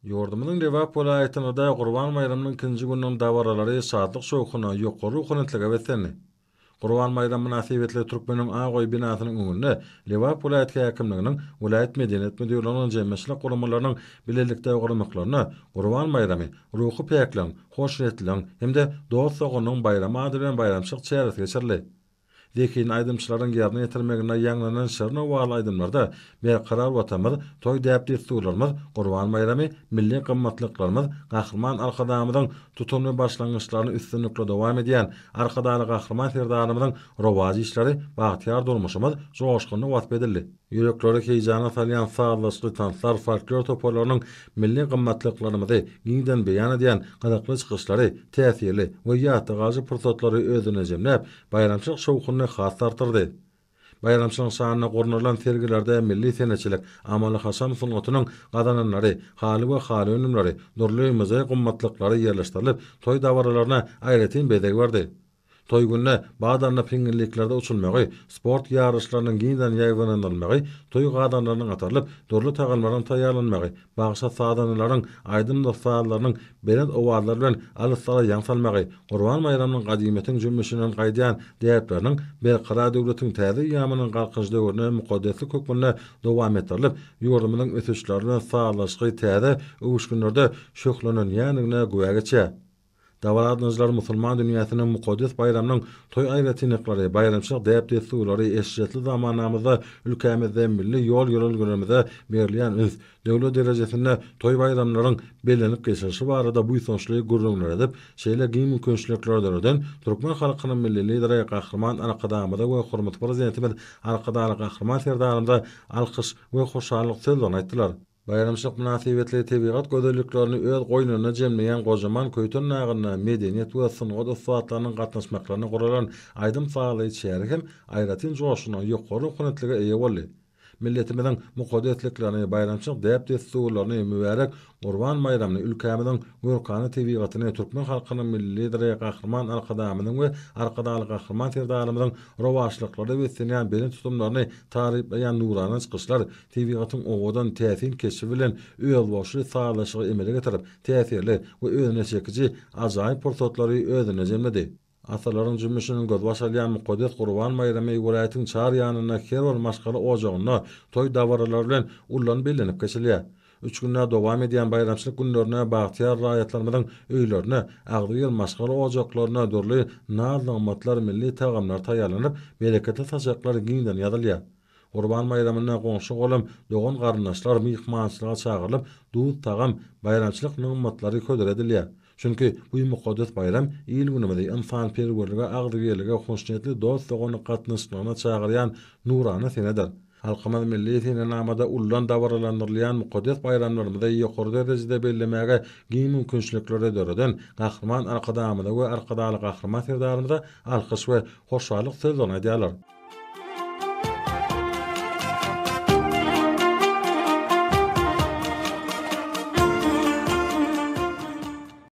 Ýurdumyzyň Lebap welaýatynda Gurban baýramynyň ikinji gününiň dabaralary şatlyk-şowhuna, ýokary ruhubelentlige beslendi. Gurban baýramy mynasybetli Türkmeniň Ak öýi binasynyň öňünde Lebap welaýat häkimliginiň, welaýat medeniýet müdirliginiň, jemgyýetçilik guramalarynyň bilelikde guramaklarynda Gurban baýramy, ruhy päkligiň, hoşniýetliligiň hem-de dost-doganlygyň baýramy ady bilen baýramçylyk çäresi geçirildi. Zehinli aýdymçylaryň ýerine ýetirmeginde ýaňlanan şirin owazly aýdymlarda Berkarar Watanymyz, toý däp-dessurlarymyz, Gurban baýramy, milli gymmatlyklarymyz, Gahryman Arkadagymyzyň tutumly başlangyçlaryny üstünlikli dowam edýän Arkadagly Gahryman Serdarymyzyň rowaç işleri, bagtyýar durmuşymyz joşgunly wasp edildi. Ýürekleri heýjana salýan sazlaşykly tanslar, folklor toparlarynyň milli gymmatlyklarymyzy giňden beýan edýän gyzykly çykyşlary täsirli we ýatda galyjy pursatlary özünde jemläp, baýramçylyk şowhunyny has-da artdyrdy. Baýramçylygyň şanyna gurnalan sergilerde milli senetçilik, amaly-haşam sungatynyň gazananlary, haly we haly önümleri, dürli muzeý gymmatlyklary ýerleşdirilip, toý dabaralaryna aýratyn bezeg berdi. Toý günde badalny piňňilliklerde uçulmagy, sport ýaryşlarynyň giňden ýaýbaňlandyrylmagy, toý gazanlarynyň atarylyp, dürli tagamlaryň taýýarlanmagy, bagşy-sazandalaryň aýdymdyr sazlarynyň belent owazlar bilen alyslara ýaň salmagy Gurban baýramynyň gadymyýetiň jümmüşinden gaýdýan däpleriniň Berkarar döwletiň täze eýýamynyň Galkynyş döwründe mukaddeslik hökmünde dowam etdirilip, ýurdumyzyň ösüşleri bilen sazlaşygy täze öwüşginlerde şöhlelenýändigine güwä geçýär. Dabara gatnaşyjylar musulman dünýäsiniň mukaddes baýramynyň toý aýratynlyklary, baýramçylyk däp-dessurlary, eşretli zamanamyzda ülkämizde milli ýol-ýörelgelerimize berilýän üns, döwlet derejesinde toý-baýramlaryň bellenip geçilişi barada buýsançly gürrüňler edip, şeýle giň mümkinçilikleri döreden türkmen halkynyň Milli Lideri Gahryman Arkadagymyza we hormatly Prezidentimiz Arkadagly Gahryman Serdarymyza alkyş we hoşallyk sözlerini aýtdylar. Baýramçylyk mynasybetli tebigat gözelliklerini öz goýnunda jemleýän gojaman Köýten dagynda medeniýet we sungat ussatlarynyň gatnaşmaklarynda guralan aýdym-sazly çäre hem aýratyn joşguna, ýokary ruhubelentlige eýe boldy. Milletimiziň mukaddesliklerini, baýramçylyk däp-dessurlaryny, mübärek Gurban baýramyny, ülkämiziň görkana tebigatyny türkmen halkynyň Milli Lideri Gahryman Arkadagymyzyň we Arkadagly Gahryman Serdarymyzyň rowaçlyklara beslenýän belent tutumlaryny taryplaýan nurana çykyşlar Tebigatyň owadan, täsin keşbi bilen özboluşly sazlaşygy emele getirip, täsirli we özüne çekiji ajaýyp pursatlary özünde jemledi. Asyrlaryň jümmüşinden gözbaş alýan mukaddes Gurban baýramy welaýatyň çar ýanynda her bir maşgala ojagynda toý dabaralary bilen ullan bellenip geçilýär. Üç günläp dowam edýän baýramçylyk günlerinde bagtyýar raýatlarymyzyň öýlerinde, agzybir maşgala ojaklarynda dürli naz-nygmatlar, milli tagamlar taýýarlanyp, bereketli saçaklar giňden ýazylýar. Gurban baýramynda goňşy-golam, dogan-garyndaşlar myhmançylyga çagyrylyp, duz-tagam, baýramçylyk nygmatlary hödür edilýär. Çünki bu mukaddes baýram il-günümizi ynsanperwerlige, agzybirlige, hoşniýetli dost-doganlyk gatnaşyklaryna çagyrýan nurana senedir. Halkymyz milli senenamada ullan dabaralandyrylýan mukaddes baýramlarymyzy ýokary derejede bellemäge giň mümkinçilikleri döreden Gahryman Arkadagymyza we Arkadagly Gahryman Serdarymyza alkyş we hoşallyk sözlerini aýdýarlar.